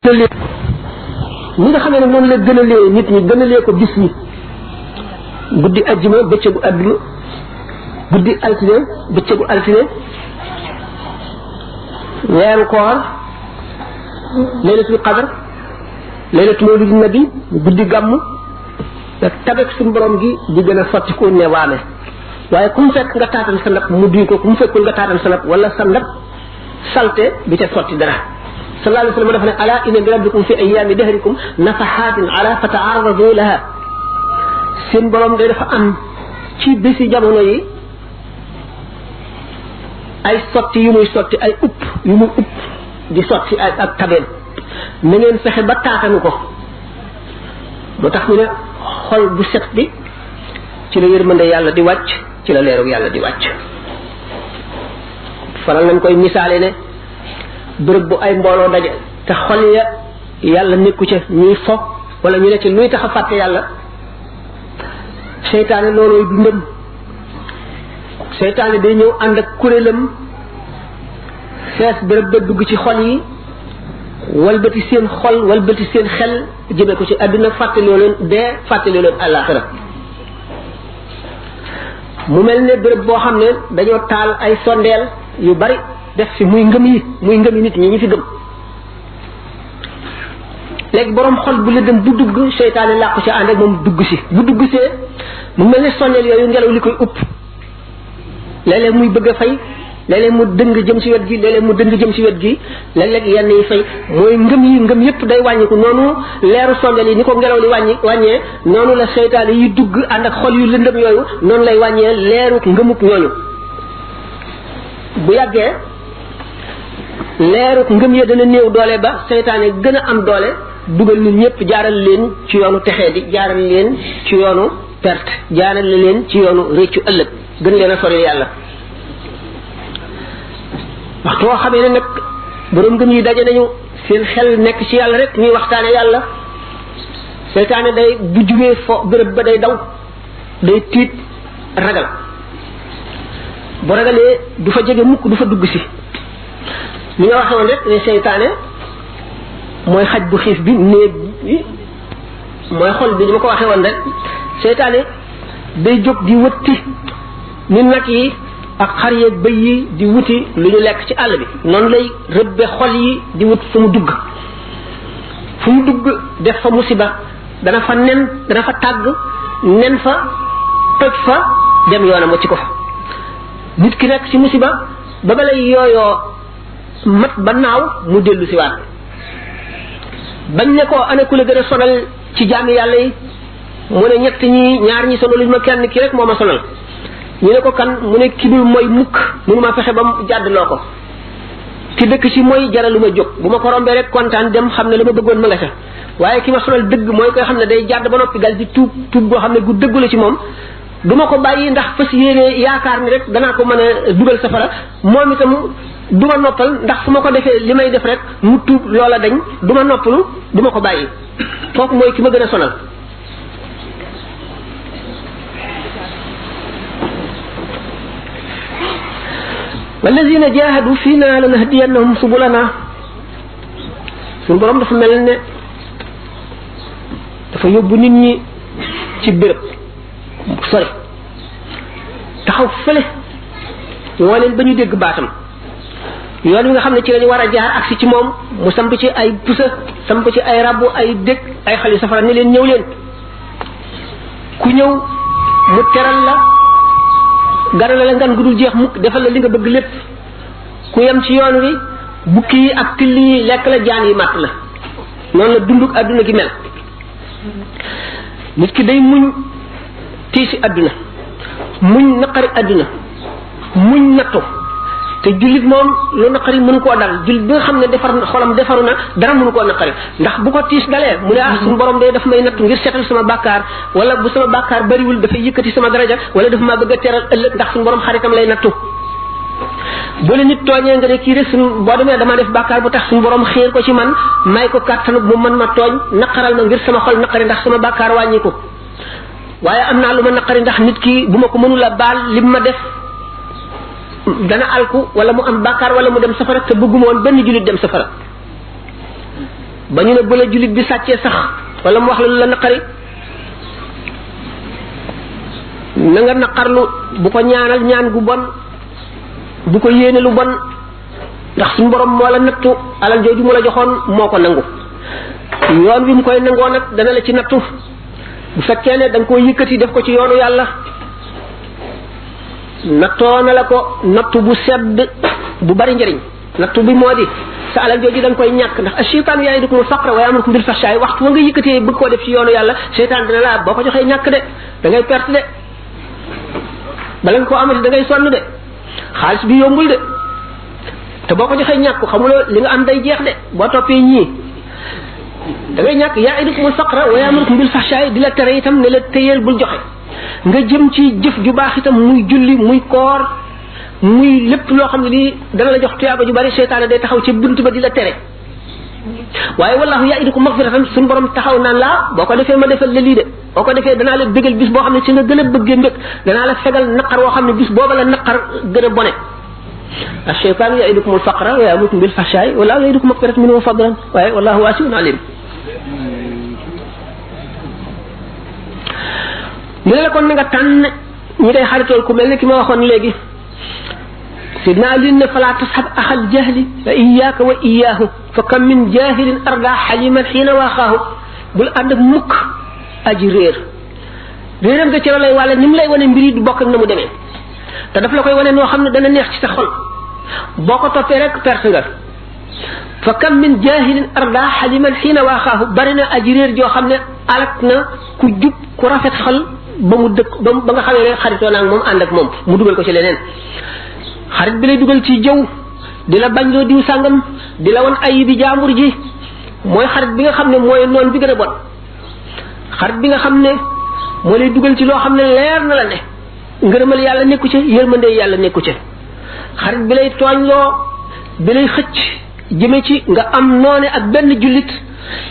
ñi nga xamee ne noonu la gënalee nit ñi gënalee ko bis ñi guddi ajjuma bëccëgu àdduna guddi altine bëccëgu altine weeru koor laylatul qadr laylatul mawlid nabi guddi gàmm ak tabek suñu borom gi di gën a sotti ko ne waame waaye ku mu fekk nga taatal sa ndab mu duy ko ku mu fekkul nga taatal sa ndab wala sa ndab salte bi ca sotti dara sallallahu alayhi wa sallam dafa ne ala inna li rabbikum fi ayyaami dahrikum nafahatin ala fataaradu laha seen borom day dafa am ci bési jamono yi ay sotti yu muy sotti ay upp yu muy upp di sotti ak tabeen na ngeen fexe ba taatanu ko moo tax ñu ne xol bu set bi ci la yërmande yàlla di wàcc ci la leeru yàlla di wàcc faral nañ koy misaale ne bërëb bu ay mbooloo daje te xol ya yàlla nekku ca ñuy fo wala ñu ne ci luy tax a fàtte yàlla seytaane loolooy dundam seytaane day ñëw ànd ak kuréelam fees bërëb ba dugg ci xol yi walbati seen xol walbati seen xel jëme ko ci àdduna fàttaloo leen dee fàttaloo leen àllaaxira mu mel ne bërëb boo xam ne dañoo taal ay sondeel yu bari def fi muy ngëm yi nit ñi fi gëm léegi borom xol bu la dem bu dugg seytaane làqu ci ànd ak moom dugg si bu dugg see mu mel ne sondeel yooyu ngelaw li koy upp léeg-léeg muy bëgg a fay léeg-léeg mu dëng jëm ci wet gi léeg-léeg mu dëng jëm ci wet gi léeg-léeg yenn yi fay mooy ngëm yépp day wàññiku noonu leeru sondeel yi ni ko ngelaw li wàññee noonu la seytaane yi dugg ànd ak xol yu lëndëm yooyu noonu lay wàññee leeru ngëmuk ñooñu bu yàggee leeru ngëm ya dana néew doole ba seytaane gën a am doole dugal nit ñëpp jaaral leen ci yoonu texee di jaaral leen ci yoonu perte jaaral leen ci yoonu réccu ëllëg gën leen a sori yàlla waxtu woo xamee ne nag borom ngëm yi daje nañu seen xel nekk ci yàlla rek ñuy waxtaane yàlla seytaane day bu jugee fo bërëb ba day daw day tiit ragal bu ragalee du fa jege mukk du fa dugg si li nga waxee woon rek ne seytaane mooy xaj bu xiif bi néeg bi mooy xol bi ni ma ko waxee woon rek seytaane day jóg di wëtti ni nag yi ak xar yeeg bëy yi di wuti lu ñu lekk ci àll bi noonu lay rëbbe xol yi di wut fu mu dugg def fa musiba dana fa nen dana fa tàgg nen fa toj fa dem yoonam wacci ko fa nit ki nekk ci musiba ba balay yooyoo mat ba naaw mu dellu si waat bañ ne ko ana ku la gën a sonal ci jaami yàlla yi mu ne ñett ñi ñaar ñi sonaluñ ma kenn ki rek moo ma sonal ñu ne ko kan mu ne ki dul mooy mukk mënu ma fexe ba mu jàddloo ko ki dëkk ci mooy jaralu ma jóg bu ma ko rombee rek kontaan dem xam ne la ma bëggoon ma nga sa waaye ki ma sonal dëgg mooy koy xam ne day jàdd ba noppi dal di tuub boo xam ne gu dëggu la ci moom du ma ko bàyyi ndax fas yéene yaakaar ni rek danaa ko mën a dugal safara moom itam du ma noppal ndax fu ma ko defee li may def rek mu tuub loola dañ du ma noppalu du ma ko bàyyi kooku mooy ki ma gën a sonal wallazina jahadu fiina lanahdiyannahum subulana suñu borom dafa mel ne dafa yóbbu nit ñi ci béréb sori taxaw fële woo leen ba ñu dégg baatam yoon wi nga xam ne ci lañu war a jaar agsi ci moom mu samp ci ay pusa samp ci ay rabbu ay dëkk ay xali safara ni leen ñëw leen ku ñëw mu teral la ganale la ngan gu dul jeex mukk defal la li nga bëgg lépp ku yem ci yoon wi bukki yi ak till yi lekk la jaan yi màtt la noonu la dunduk àdduna gi mel nit ki day muñ tiisi àdduna muñ naqari àdduna muñ nattu te jullit moom lu naqari mënu koo dal jullit bi nga xam ne xolam defaru na dara mënu koo naqari ndax bu ko tiis dalee mu ne suñu borom day daf may nattu ngir seetal sama bàkkaar wala bu sama bàkkaar bariwul dafay yëkkati sama daraja wala dafa maa bëgg a teral ëllëg ndax suñu borom xaritam lay nattu bu la nit tooñee nga ne kii rek suñu boo demee dama def bàkkaar bu tax suñu borom xiir ko ci man may ko kàttanu mu mën ma tooñ naqaral ma ngir sama xol naqari ndax sama bàkkaar wàññi ko waaye am naa lu ma naqari ndax nit ki bu ma ko mënula baal lim ma def dana alku wala mu am bàkkaar wala mu dem safara te bëgguma woon benn jullit dem safara ba ñu ne bu la julit bi sàccee sax wala mu wax la lu la naqari na nga naqarlu bu ko ñaanal ñaan gu bon bu ko yéene lu bon ndax suñu borom moo la nattu alal jooju mu la joxoon moo ko nangu yoon wi mu koy nangoo nag dana la ci nattu bu fekkee ne da nga koo yëkkati def ko ci yoonu yàlla nattoo na la ko nattu bu sedd bu bari njëriñ nattu bi moo di sa alal jooju da nga koy ñàkk ndax asheytaan ya'idukumul faqra wa ya'murukum bil fahsha'i waxtu wa nga yëkkatee bëgg koo def ci yoonu yàlla seytaan dina la boo ko joxee ñàkk de da ngay perte de bala nga koo amati da ngay sonn de xaalis bi yombul de te boo ko joxee ñàkk xamuloo li nga am day jeex de boo toppee ñii da ngay ñàkk ya'idukumul faqra wa ya'murukum bil fahsha'i di la tere itam ne la téyeel bul joxe nga jëm ci jëf ju baax itam muy julli muy koor muy lépp loo xam ne lii dana la jox tuyaaba ju bari seytaane day taxaw ci bunt ba di la tere waaye wallahu ya'idukum maghfiratan suñu borom taxaw naan laa boo ko defee ma defal la lii de boo ko defee danaa la bégal bis boo xam ne ci nga gën a bëggee mbég danaa la fegal naqar woo xam ne bis booba la naqar gën a bone الشيطان يعيدكم الفقر ويأمركم بالفحشاء والله يعيدكم مغفرة منه وفضلا والله واسع عليم ñu ne la kon nga tànn ñi day xaritool ku mel ne ki ma waxoon léegi sidna ali ne fala tashab akhal jahli fa iyyaka wa iyyahu fa kam min jahilin arda haliman hina waqahu bul ànd ak mukk aji réer réeram nga ci lay wala nim lay wone mbiri du bokk ak na mu demee te daf la koy wone noo xam ne dana neex ci sa xol boo ko toppee rek perte nga fa kam min jahilin arda haliman hina waqahu bari na aji réer joo xam ne alak na ku jub ku rafet xol ba mu dëkk ba nga xamee ne xaritoo naag moom ànd ak moom mu dugal ko ci leneen xarit bi lay dugal ci jëw di la bañ loo diw sàngam di la won ayi bi jaambur ji mooy xarit bi nga xam ne mooy noon bi gën a bon xarit bi nga xam ne moo lay dugal ci loo xam ne leer na la ne ngërëmal yàlla nekku ci yërmande yàlla nekku ci xarit bi lay tooñ loo bi lay xëcc jëme ci nga am noone ak benn jullit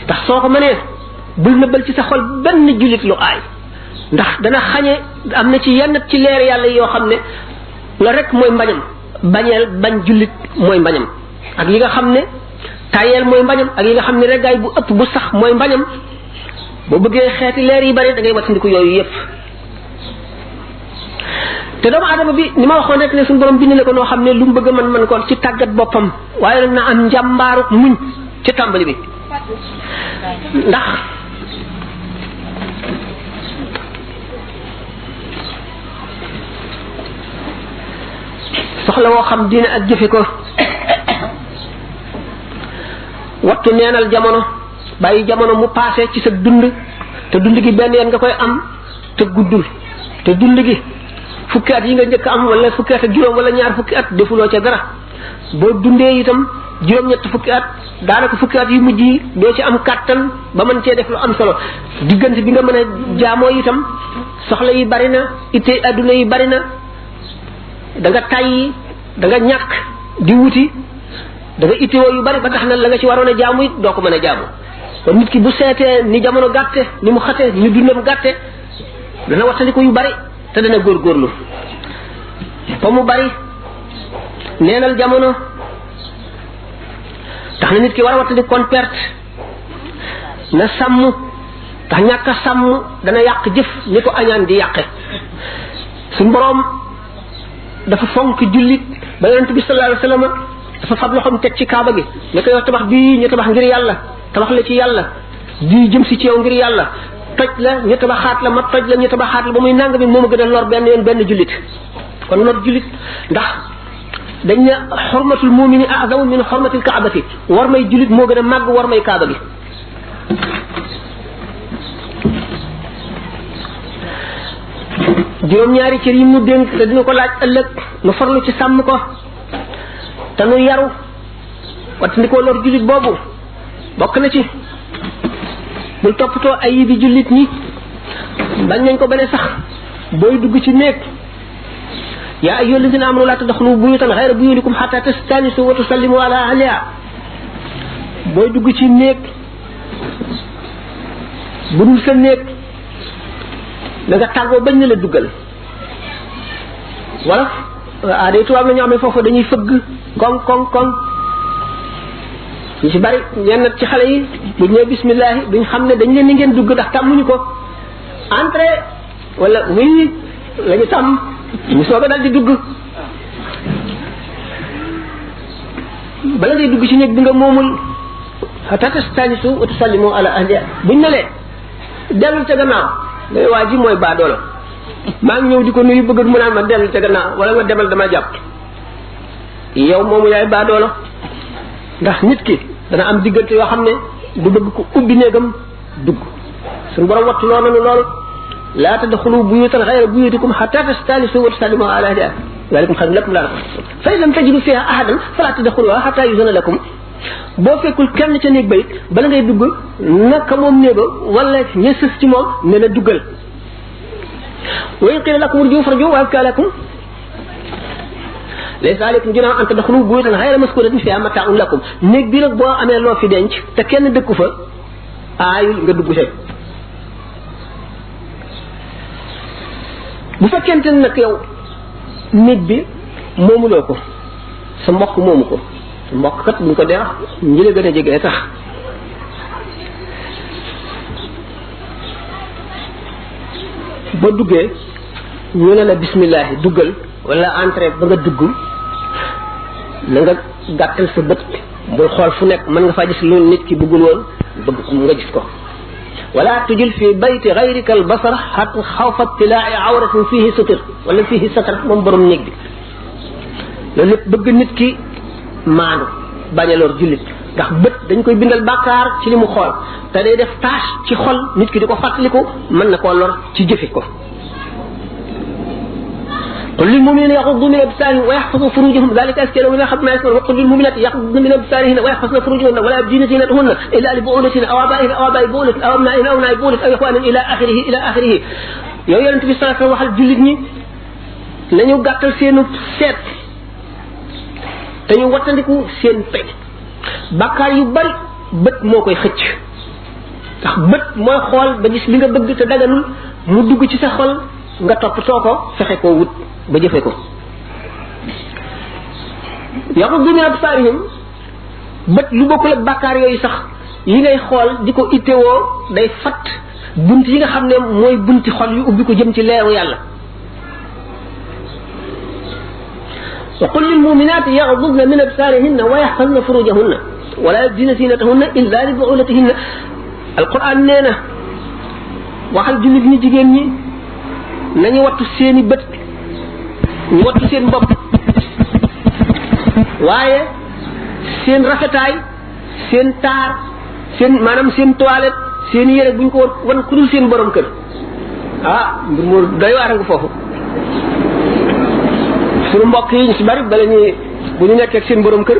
ndax soo ko mënee bul nëbbal ci sa xol benn jullit lu aay ndax dana xañe am na ci yenn ci leer yàlla yoo xam ne la rek mooy mbañam bañeel bañ jullit mooy mbañam ak yi nga xam ne tayeel mooy mbañam ak yi nga xam ne reggaay bu ëpp bu sax mooy mbañam boo bëggee xeeti leer yi bari da ngay wattandiku yooyu yépp te doomu adama bi ni ma waxoon rek ne suñu borom bind na ko noo xam ne lu mu bëgg man ko ci tàggat boppam waaye nag na am njàmbaaru muñ ci tàmbali bi ndax soxla woo xam diine ak jëfe ko wattu neenal jamono bàyyi jamono mu passé ci sa dund te dund gi benn yoon nga koy am te guddul te dund gi fukki at yi nga njëkk am wala fukki at ak juróom wala ñaar fukki at defuloo ca dara boo dundee itam juróom-ñett fukki at daanaka fukki at yu mujj yi doo ci am kàttan ba mën cee def lu am solo diggante bi nga mën a jaamoo itam soxla yi bari na itte adduna yi bari na da nga tàyyi da nga ñàkk di wuti da nga ittewoo yu bari ba tax na la nga ci waroon a jaamu it doo ko mën a jaamu kon nit ki bu seetee ni jamono gàtte ni mu xate ni dundam gàtte dana wattaliku yu bari te dana góorgóorlu fa mu bari neenal jamono tax na nit ki war a wattaliku kon perte na sàmm tax ñàkk a sàmm dana yàq jëf ni ko añaan di yàqe suñ boroom dafa fonk jullit ba yonent bi sallallahu alayhi wasallam dafa fab loxoom teg ci kaaba gi ne ko yow tabax bii ñu tabax ngir yàlla tabax la ci yàlla di jëm si ci yow ngir yàlla toj la ñu tabaxaat la ma toj la ñu tabaxaat la ba muy nang bi moo ma gën a lor benn yoon benn jullit kon lor jullit ndax dañ ne xormatul mumini a'zamu min xormatil kaabati war may jullit moo gën a màgg war may kaaba gi juróom-ñaari cër yi mu dénk te dina ko laaj ëllëg nu farlu ci sàmm ko te nu yaru wattandikoo lor jullit boobu bokk na ci bul toppatoo ay yi bi jullit ñi bañ nañ ko bane sax booy dugg ci néeg yaa ayyuhal lazina amanu la tadkhulu buyutan ghayra buyutikum hatta tastanisu wa tusallimu ala ahliha booy dugg ci néeg bu dul sa néeg da nga tàggoo bañ na la duggal wala day tubaab la ñoo xam ne foofu dañuy fëgg koŋ koŋ koŋ ñu ci bari ñenn ci xale yi bu ñëw bismillah duñ xam ne dañ leen ni ngeen dugg ndax tàmmuñu ko entrée wala oui lañu tàmm ñu soog a dal di dugg bala ngay dugg ci néeg bi nga moomul hatta tastanisu wa tusallimu ala ahliha buñ ne lee dellu ca gannaaw day waa ji mooy baadoola maa ngi ñëw di ko nuyu bëgg mu naan ma dellu ca gannaaw wala nga demal dama jàpp yow moomu yaay baadoola ndax nit ki dana am diggante yoo xam ne du bëgg ko ubbi néegam dugg suñu borom wattu loo nanu loolu laa tadxulu buyutan xayra buyutikum hatta tastanisu wa tusallimu ala ahliha ذلكم خير لكم لا فإن لم تجدوا فيها أحدا فلا تدخلوها حتى يؤذن لكم boo fekkul kenn ca néeg ba it bala ngay dugg naka moom néega wala ña sës ci moom ne la duggal wa in qila lakum urji'u farji'u wa azka lakum laysa alaykum junahun an tadkhulu buyutan ghayra maskunatin fiha mata'un lakum néeg bi nag boo amee loo fi denc te kenn dëkku fa aayul nga dugg see bu fekkente ne nag yow nit bi moomuloo ko sa mbokk moomu ko sa mbokk kat buñ ko dee wax ñi la gën a jege tax ba duggee ñu ne la bismillah duggal wala entrée ba nga dugg na nga gàttal sa bët bul xool fu nekk mën nga faa gis lu nit ki bëggul woon bëgg ko nga gis ko ولا تجل في بيت غيرك البصر حتى خوف اطلاع عورة فيه ستر ولا فيه ستر من بروم نيك بي لولو bëgg nit ki maanu baña lor julit ndax beut dañ koy bindal bakkar ci limu xol te day def tâche ci xol nit ki diko fatliko man na ko lor ci jëfé ko قل للمؤمنين يغضوا من أبصارهم ويحفظوا فروجهم ذلك أزكى لهم يخاف ما يسمعون وقل للمؤمنات يغضن من أبصارهن ويحفظن فروجهن ولا يبدين زينتهن إلا لبعولتهن أو آبائهن أو آباء بعولتهن أو أبنائهن أو أبناء بعولتهن أو إخوانهن إلى آخره yow yonent bi sallallahu alayhi wasallam waxal jullit ñi nañu gàttal seenu seet te ñu wattandiku seen pej bàkkaar yu bari bët moo koy xëcc ndax bët mooy xool ba gis li nga bëgg te daganul mu dugg ci sa xol nga toppatoo ko fexe koo wut ba jëfe ko yaghuddu min absarihim bët lu bokkul ak bàkkaar yooyu sax yi ngay xool di ko ittewoo day fat bunt yi nga xam ne mooy bunti xol yu ubbi ko jëm ci leeru yàlla wa qul lil mu'minati yaghdudna min absarihinna wa yahfazna furujahunna wa la yubdina zinatahunna illa li bu'ulatihinna alquran nee na waxal jullit ñi jigéen ñi nañu wattu seeni bët ñu wattu seen bopp waaye seen rafetaay seen taar seen maanaam seen toilette seen yére buñ ko wan ku dul seen borom kër mbir mu doy waar nga foofu suñu mbokk yi ñu ci bari bala ñuy bu ñu nekkee ak seen borom kër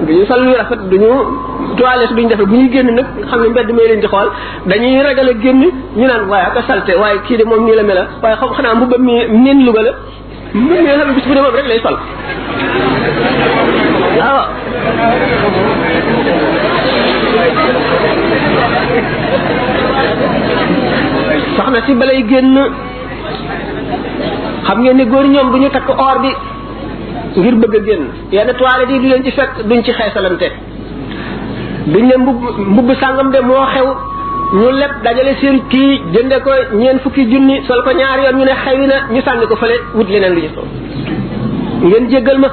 duñu sol lu rafet duñu toilette duñu defe bu ñuy génn nag xam ne mbedd may leen di xool dañuy ragale génn ñu naan waaye ak salte waaye kii de moom nii la mel waaye xam xanaa mbubbam mi neen Louga la mbubb mi xam bis bu ne moom rek lay sol waaw soxna si balay génn xam ngeen ne góor ñoom bu ñu takk or bi ngir bëgg a génn yenn toilette yi du leen ci fekk duñ ci xeesalante duñ ne mbubb sàngam de moo xew ñu lepp dajale seen kii jënde ko ñeen fukki junni sol ko ñaar yoon ñu ne xewi na ñu sànni ko fële wut leneen lu ñu sol ngeen jéggal ma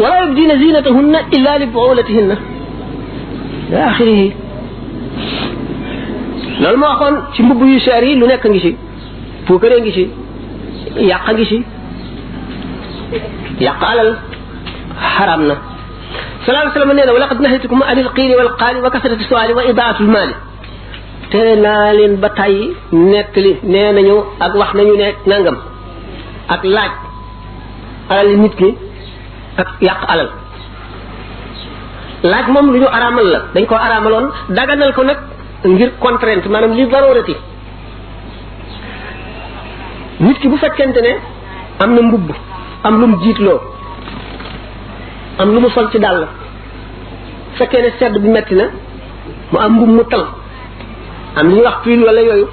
wala yubdina zinatahunna illa li bu'ulatihinna ila axirihi loolu ma waxoon ci mbubb yu cher yi lu nekk ngi ci puukaree ngi ci yàq ngi ci yàq alal xaram na sallallahu alayhi wasallam nee na wa laqad nahaytukum anil qiili wal qaali wa kasrati su'aali wa idaatul maali tere naa leen ba tàyyi nettali nee nañu ak wax nañu ne nangam ak laaj alal nit ki ak yàq alal laaj moom lu ñu araamal la dañ ko araamaloon daganal ko nag ngir contrainte maanaam li darurati nit ki bu fekkente ne am na mbubb am lu mu jiitloo am lu mu sol ci dàll fekkee ne sedd bi metti na mu am mbubb mu tal am li ñuy wax pull wala yooyu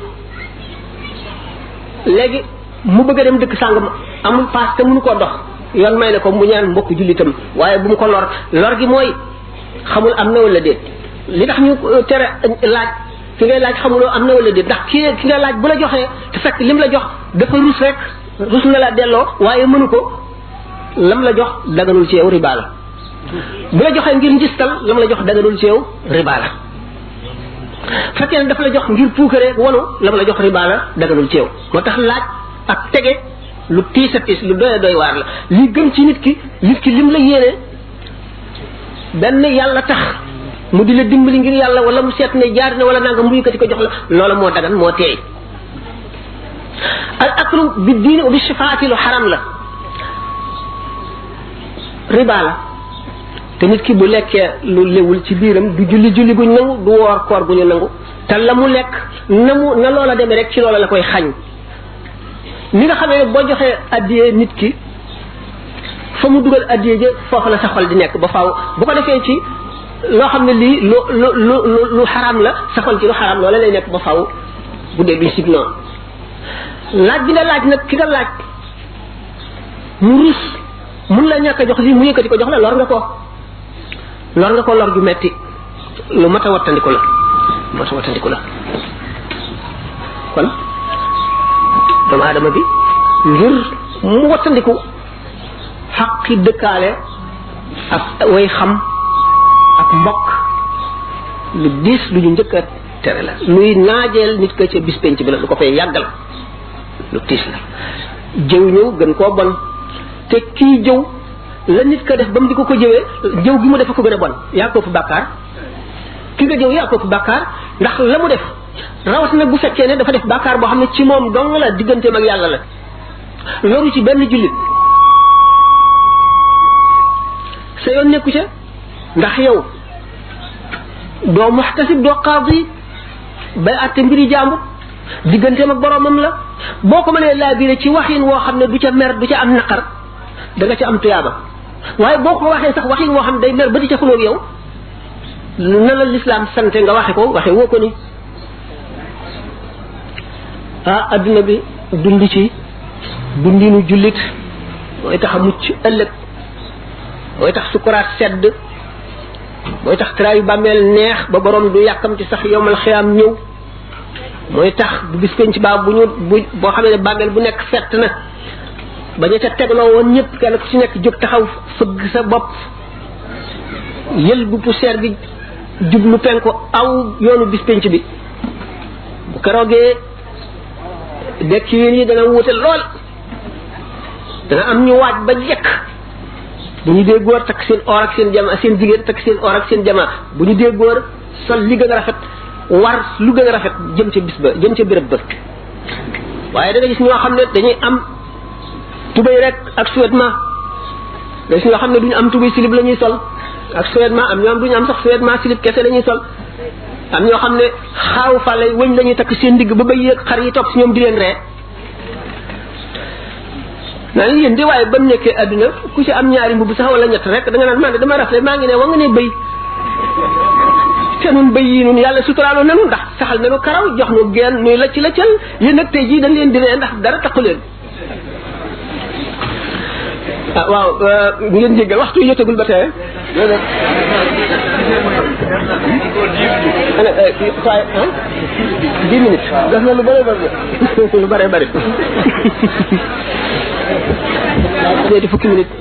léegi mu bëgg a dem dëkk sàngam amul paas te mënu koo dox yoon may na ko mu ñaan mbokk jullitam waaye bu mu ko lor gi mooy xamul am na wala déet li tax ñu tere laaj ki ngay laaj xamuloo am na wala déet ndax ki nga laaj bu la joxee te fekk lim la jox dafa rus na la delloo waaye mënu ko lam la jox daganul ci yow riba la bu la joxee ngir njistal lam la jox daganul ci yow riba la fekkee ne dafa la jox ngir puukare wanu lam la jox riba la daganul ci yow moo tax laaj ak tege lu tiis a tiis lu doy waar la li gën ci nit ki lim la yéene benn yàlla tax mu di la dimbali ngir yàlla wala mu seet ne jaar na wala nanga mu yëkkati ko jox la loola moo dagan moo teey al aklu bi diini wa bi shifaati lu xaram la riba la te nit ki bu lekkee lu lewul ci biiram du julli guñ nangu du woor koor gu ñu nangu te la mu lekk na loola demee rek ci loola la koy xañ ni nga xamee boo joxee addiyee nit ki fa mu dugal addiyee ja foofu la sa xol di nekk ba faaw bu ko defee ci loo xam ne lii lu xaraam la sa xol ci lu xaraam loola lay nekk ba faaw bu dee duñ sig noonu laaj bi nga laaj nag ki nga laaj mu rus mun la ñàkk a jox lii mu yëkkati ko jox la lor nga ko lor ju metti lu mat a wattandiku la kon doomu aadama bi ngir mu wattandiku xaqi dëkkaale ak way xam ak mbokk lu diis lu ñu njëkk a tere la luy naajeel nit ko ca bis penc bi la lu ko fay yàggal lu tiis la jëw ñëw gën koo bon te kii jëw la nit ko def ba mu di ko jëwee jëw gi mu def ko gën a bon yaa ko fu bàkkaar ki nga jëw yaa ko fu bàkkaar ndax la mu def rawatina bu fekkee ne dafa def bàkkaar boo xam ne ci moom dong la digganteem ak yàlla la loru ci benn jullit sa yoon nekku ca ndax yow doo muxtasib doo qaadi bay àtte mbiri jàmbur digganteem ak boromam la boo ko mënee laa biire ci waxin woo xam ne du ca mer du ca am naqar da nga ca am tuyaaba waaye boo ko waxee sax waxin woo xam ne day mer ba di ca xulóog yow na la lislaam sante nga waxe ko waxe woo ko ni adduna bi dund ci dundinu jullit mooy tax a mucc ëllëg mooy tax sukuraat sedd mooy tax traayu bàmmeel neex ba borom du yàkkam ci sax yowmal xiyaam ñëw mooy tax bu bis penc baa boo xamee ne bàmmeel bu nekk fett na ba ñu ca tegloo woon ñëpp kenn ku ci nekk jóg taxaw fëgg sa bopp yël bu poussière bi jublu penku aw yoonu bis penc bi bu keroogee dekk yi dana wuute lool dana am ñu waaj ba jekk bu ñu dee góor takk seen or ak seen jama seen jigéen takk seen or ak seen jama bu ñu dee góor sol li gën a rafet war lu gën a rafet jëm ca bis ba jëm ca béréb ba waaye da nga gis ñoo xam ne dañuy am tubéy rek ak sous-vêtement da gis ñoo xam ne duñu am tubéy silib la ñuy sol ak sous-vêtement am ñoo am duñu am sax sous-vêtement silib kese la ñuy sol am ñoo xam ne xaaw fàlle wëñ la ñuy takk seen ndigg ba bay yëg xar yi topp si ñoom di leen ree naa yéen de waaye ba mu nekkee adduna ku ci am ñaari mbubb sax wala ñett rek da nga naan man de dama rafle maa ngi ne wa nga ne bëy te nun bëy yi nun yàlla suturaalo nanu ndax saxal nanu karaw jox nu geen nuy la ci la cël yéen nag tey jii dañ leen di ree ndax dara taqu leen waaw ngeen jéggal waxtu yi jotagul ba tey ana 10 minutes def na lu bare bare lu bare bare ñetti fukki minutes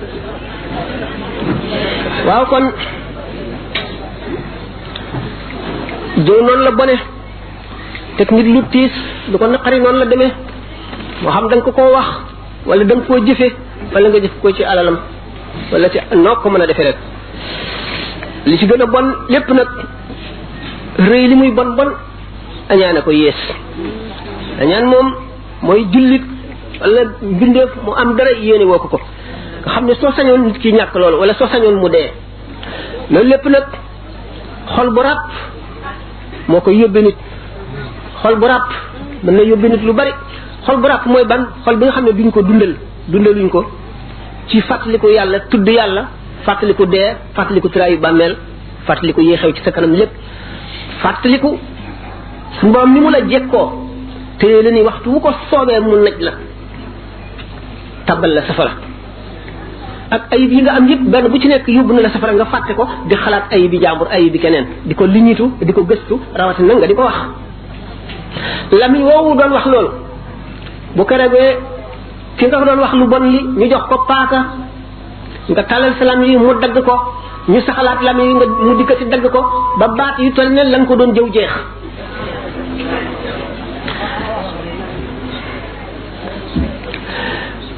waaw kon jëw noonu la bone teg nit lu tiis lu ko naqari noonu la demee moo xam da nga ko koo wax wala da nga koo jëfe wala nga jëf ko ci alalam wala ci noo ko mën a defee rek li ci gën a bon lépp nag rëy li muy bon bon añaan a ko yées añaan moom mooy jullit wala bindeef mu am dara yéene woo ko nga xam ne soo sañoon nit ki ñàkk loolu wala soo sañoon mu dee loolu lépp nag xol bu ràpp moo koy yóbbe nit xol bu ràpp mën na yóbbe nit lu bari xol bu ràpp mooy ban xol bi nga xam ne duñ ko dundaluñ ko ci fàttaliku yàlla tudd yàlla fàttaliku dee fàttaliku tiraayu bàmmeel fàttaliku yi xew ci sa kanam lépp fàttaliku su borom ni mu la jekkoo téye la ni waxtu wu ko soobee mu naj la tabal la safara ak ayib yi nga am yëpp benn bu ci nekk yóbbu na la safara nga fàtte ko di xalaat ayib bi jàmbur ayib bi keneen di ko liñitu di ko gëstu rawatina nga di ko wax lamiñ woowu doon wax loolu bu keregee ki nga doon wax lu bon li ñu jox ko paaka nga talal sa lamiñ yi mu dagg ko ñu saxalaat lamiñ yi nga mu dikkati dagg ko ba baat yu toll ne la nga ko doon jëw jeex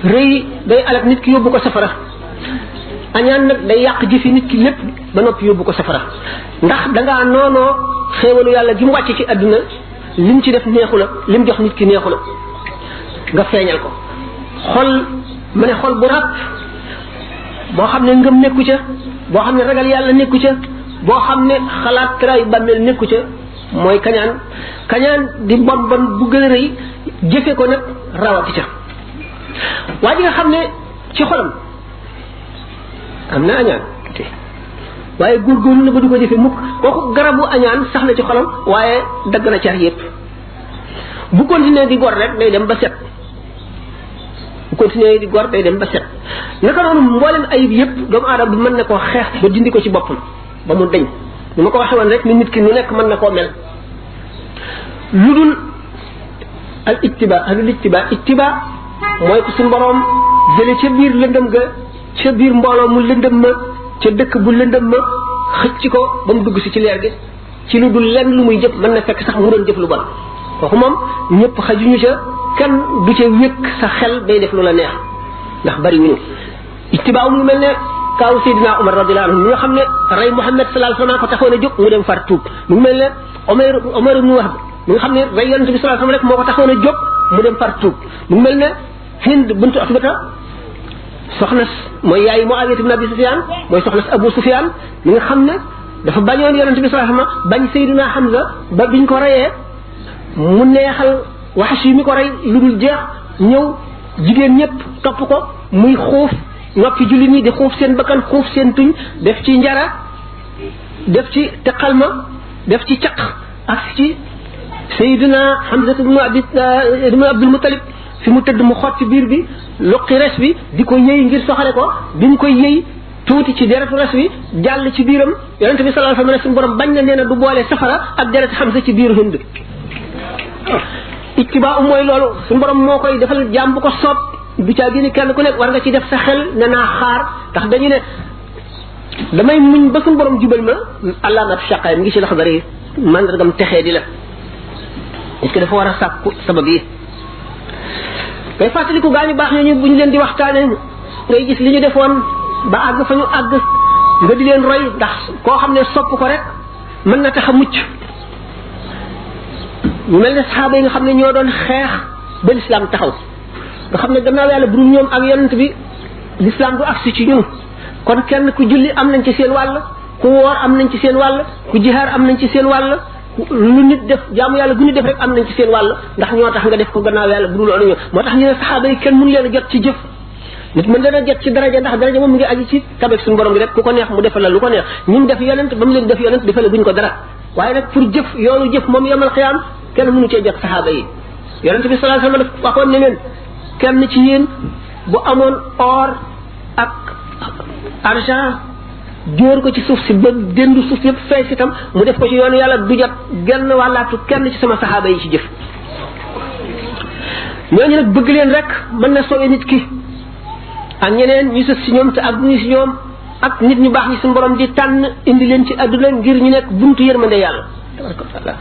rëy day alak nit ki yóbbu ko safara añaan nag day yàq jëfi nit ki lépp ba noppi yóbbu ko safara ndax dangaa noonoo xéewalu yàlla gi mu wàcc ci àdduna lim ci def neexu la lim jox nit ki neexu la nga feeñal ko xol ma ne xol bu ràpp boo xam ne ngëm nekku ca boo xam ne ragal yàlla nekku ca boo xam ne xalaat traay bàmmeel nekku ca mooy kañaan kañaan di bon bon bu gën a rëy jëfe ko nag rawati ca waa ji nga xam ne ci xolam am na añaan waaye góorgóorlu na ba du ko jëfe mukk kooku garabu añaan sax na ci xolam waaye dagg na car yépp bu continuer di gor rek day dem ba set bu continuer di gor day dem ba set naka noonu mboolem ayib yépp doomu aadama bi mën na koo xeex ba dindi ko ci boppam ba mu deñ ni ma ko waxee woon rek ni nit ki nu nekk mën na koo mel lu dul al ittiba mooy ko suñu borom jële ca biir lëndëm ga ca biir mbooloo mu lëndëm ma ca dëkk bu lëndëm ma xëcc ko ba mu dugg si ci leer gi ci lu dul lenn lu muy jëf mën na fekk sax mu doon jëf lu bon kooku moom ñëpp xajuñu ca kenn du ca wékk sa xel day def lu la neex ndax bari wuñu ittibaa mu mel ne kaaw Seydina Omar radiyallahu anhu mi nga xam ne rey Muhammad sallallahu alayhi wasallam ko taxoon a jóg mu dem far tuub mu mel ne Omar ibn Wahb mi nga xam ne rey yonent bi sallallahu alayhi wasallam rek moo ko taxoon a jóg mu dem far tuub mu mel ne Hind bintu Utbata soxna mooy yaay Muawiya ibn Abi Sufyan mooy soxna Abu Sufyan mi nga xam ne dafa bañoon yonent bi sallallahu alayhi wasallam bañ Seydina Hamza ba biñ ko reyee mu neexal Wahshi mi ko rey lu dul jeex ñëw jigéen ñëpp topp ko muy xuuf noppi jullit ñi di xuuf seen bakkan xuuf seen tuñ def ci njara def ci teqalma def ci caq ak ci Seydina Hamza ibn Abdul Muttalib fi mu tëdd mu xotti biir bi luqi res bi di ko yëy ngir soxale ko bi mu koy yëy tuuti ci deretu res bi jàll ci biiram yonente bi sallallahu alayhi wasallam suñu borom bañ na nee na du boole safara ak deret Hamza ci biiru Hind ittibaa mooy loolu suñu borom moo koy defal jaam bu ko soob du caa génne kenn ku nekk war nga ci def sa xel ne naa xaar ndax dañu ne damay muñ ba suñu borom jubal ma alamat shaqaay mi ngi ci Laxdari mandargam texee di la est-ce que dafa war a sàkku sabab yi ngay fàttaliku gaañu baax ñooñu bu ñu leen di waxtaane ngay gis li ñu defoon ba àgg fa ñu àgg nga di leen roy ndax koo xam ne sopp ko rek mën na tax a mucc ñu mel ne saxaaba yi nga xam ne ñoo doon xeex ba lislaam taxaw nga xam ne gannaaw yàlla bu dul ñoom ak yonent bi lislaam du agsi ci ñun kon kenn ku julli am nañ ci seen wàll ku woor am nañ ci seen wàll ku jihaar am nañ ci seen wàll lu nit def jaamu yàlla gu nit def rek am nañ ci seen wàll ndax ñoo tax nga def ko gannaaw yàlla bu dul loolu ñoo moo tax ñu ne saxaaba yi kenn mënu leen a jot ci jëf nit mën leen a jot ci daraja ndax daraja moom mu ngi aji ci tabeek suñu borom bi rek ku ko neex mu defal la lu ko neex ñun def yonent ba mu leen def yonent defal buñ ko dara waaye nag pour jëf yoonu jëf moom yamal xiyaam kenn mënu cee jot saxaaba yi yonent bi sallallahu alayhi wasallam waxoon ne leen kenn ci yéen bu amoon or ak argent jóor ko ci suuf si ba dendu suuf yëpp fees itam mu def ko ci yoonu yàlla du jot genn wàllaatu kenn ci sama saxaaba yi ci jëf ñooñu nag bëgg leen rek mën na soowee nit ki ak ñeneen ñu sës si ñoom te ak ñu si ñoom ak nit ñu baax ñi suñu borom di tànn indi leen ci àdduna ngir ñu nekk buntu yërmande yàlla tabaraka wa taala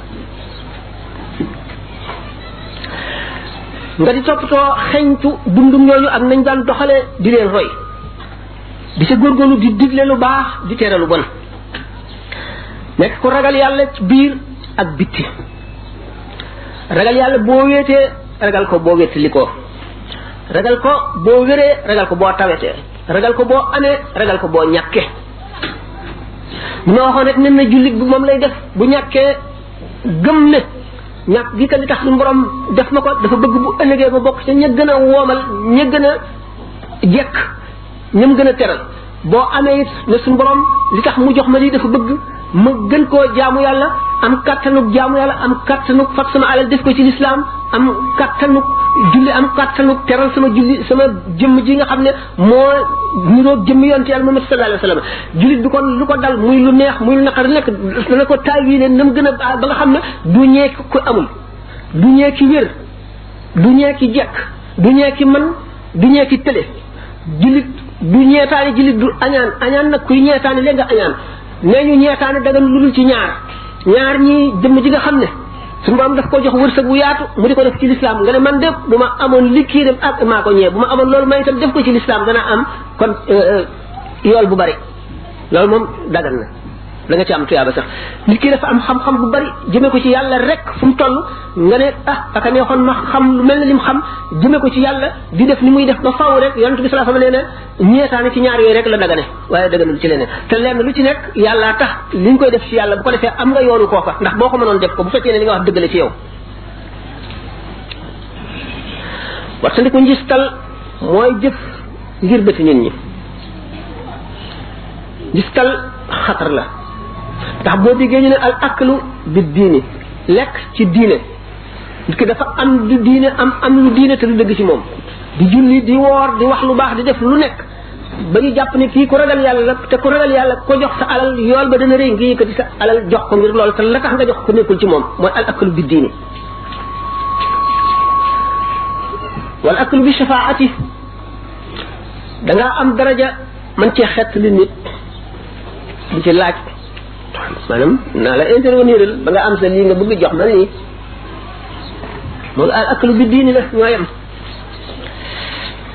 nga di toppatoo xeñtu dundum ñooñu ak nañ daan doxale di leen roy di ca góorgóorlu di digle lu baax di tere lu bon nekk ku ragal yàlla ci biir ak bitti ragal yàlla boo wéetee ragal ko boo wéttali ko ragal ko boo wéree ragal ko boo tawetee ragal ko boo amee ragal ko boo ñàkkee bu ma waxoon rek nen na jullit bi moom lay def bu ñàkkee gëm ne ñàkk gi ka li tax suñu borom def ma ko dafa bëgg bu ëllëgee ma bokk ca ña gën a woomal ña gën a jekk ñam gën a teral boo amee it ne suñu borom li tax mu jox ma lii dafa bëgg ma gën koo jaamu yàlla am kàttanug jaamu yàlla am kàttanug fat sama alal def ko ci lislaam am kattanu julli am kattanu teral sama julli sama jëmm ji nga xam ne moo niroog jëmm yonte yàlla Muhammad sallallahu alayhi wasallam jullit bi kon lu ko dal muy lu neex muy lu naqar nekk dana ko taawile nam gën a ba nga xam ne du ñee ko amul du ñee ki wér du ñee ki jekk du ñee ki man du ñee ki tële jullit du ñeetaane jullit du añaan nag kuy ñeetaane léegi nga añaan nee ñu ñeetaane dagan lu dul ci ñaar ñi jëmm ji nga xam ne suñu borom daf ko jox wërsëg bu yaatu mu di ko def ci lislaam nga ne man de bu ma amoon li kii def ak maa ko ñee bu ma amoon loolu may itam def ko ci lislaam dana am kon yool bu bari loolu moom dagan na da nga ci am tuyaaba sax nit ki dafa am xam-xam bu bari jëme ko ci yàlla rek fu mu toll nga ne aka neexoon ma xam lu mel ne lim xam jëme ko ci yàlla di def ni muy def ba faaw rek yonent bi sallallahu alayhi wasallam nee na ñeetaane ci ñaar yooyu rek la dagane waaye daganul ci leneen te lenn lu ci nekk yàllaa tax li ñu koy def ci yàlla bu ko defee am nga yoonu kooka ndax boo ko mënoon def ko bu fekkee ne li nga wax dëgg la ci yow wattandiku njistal mooy jëf ngir bëti nit ñi njistal xatar la ndax boo déggee ñu ne al aklu bi diini lekk ci diine nit ki dafa am du diine am lu diine te du dëgg ci moom di julli di woor di wax lu baax di def lu nekk ba ñu jàpp ne kii ku ragal yàlla la te ku ragal yàlla ko jox sa alal yool ba dana rëy nga yëkkati sa alal jox ko ngir loolu te la tax nga jox ko nekkul ci moom mooy al aklu bi diini wal aklu bi shafaati da ngaa am daraja man cee xett li nit di ci laaj maanaam naa la interveniral ba nga am sa lii nga bëgg jox ma lii moom al aklu bi diini la ñoo yem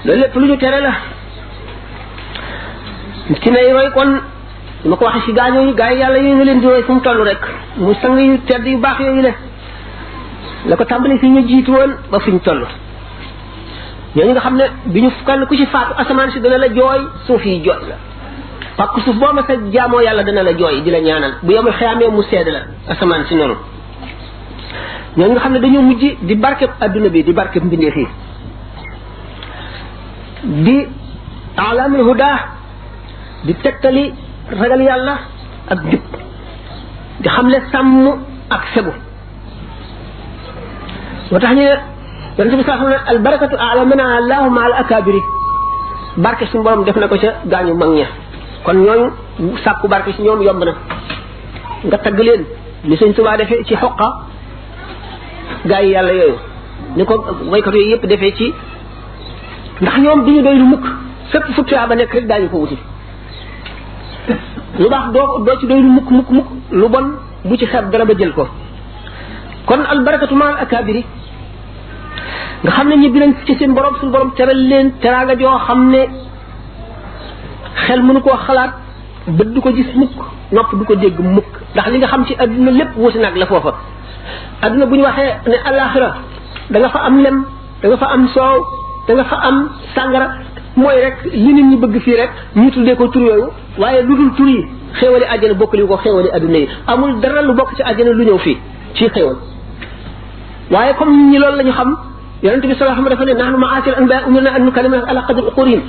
loolu lépp lu ñu tere la ci nay roy kon ma ko waxee si gaañoo yi gaa yi yàlla yooyu nga leen di roy fu mu toll rek mu sang yu tedd yu baax yooyu le la ko tàmbali fi ñu jiitu woon ba fi ñu toll ñooñu nga xam ne bi ñu kenn ku ci faatu asamaan si dana la jooy suuf yi jooy la parce que suuf boo ma sa jaamoo yàlla dana la jooy di la ñaanal bu yemul xeyaamee mu sedd la asamaan si noonu ñooñu nga xam ne dañoo mujj di barkeb adduna bi di barkeb mbindeef yi di alamul huda di tegtali ragal yàlla ak jub di xamle sàmm ak segu moo tax ñu ne yonente bi sax ne al barakatu alamana allahu ma al akabiri barke suñu borom def na ko ca gaañu mag ña kon ñooñu sàkku barke ci ñoom yomb na nga tagg leen ni sëñ Tuubaa defee ci xoqa gaa yi yàlla yooyu ni ko waykat yooyu yëpp defee ci ndax ñoom duñu doy lu mukk fépp fu tuyaaba nekk rek daañu ko wuti lu baax doo ci doy lu mukk lu bon bu ci xeeb dara ba jël ko kon al barakatu ma al akabiri nga xam ne ñibbi nañ ci seen borom suñu borom teral leen teraanga joo xam ne xel mënu koo xalaat bët du ko gis mukk nopp du ko dégg mukk ndax li nga xam ci adduna lépp wuti nag la foofa adduna bu ñu waxee ne alaxira da nga fa am lem da nga fa am soow da nga fa am sàngara mooy rek li nit ñi bëgg fii rek ñu tuddee ko tur yooyu waaye lu dul tur yi xéewali àjjana bokk li ko xéewali adduna yi amul dara lu bokk ci àjjana lu ñëw fii ci xéewal waaye comme nit ñi loolu la ñu xam yonente bi sallallahu alayhi wa sallam dafa ne nahnu ma'ashir anbiya umirna an nukallima ala qadri uqurihim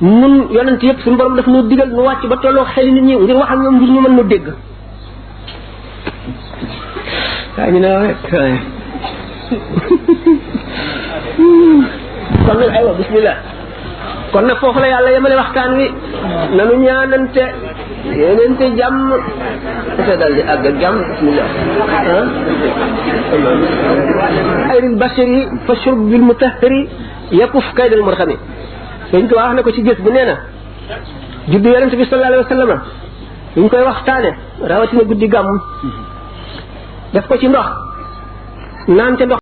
nun yonent yëpp suñu borom daf nu digal nu wàcc ba tolloo xeli nit ñi ngir wax ak ñoom ngir ñu mën nu dégg waaye ñu ne waaye kon nag aywa bismillah kon nag foofu la yàlla yemale waxtaan wi nanu ñaanante yéenente jàmm te dal di àgg ak jàmm bismillah ayril bashari fa shurb bil mutahhari yakuf kaydal murxami dañ ko wax ne ko ci gës bu nee na juddu yonente bi sallallahu alayhi wa sallam ñu koy waxtaane rawatina guddi gàmm def ko ci ndox naan ca ndox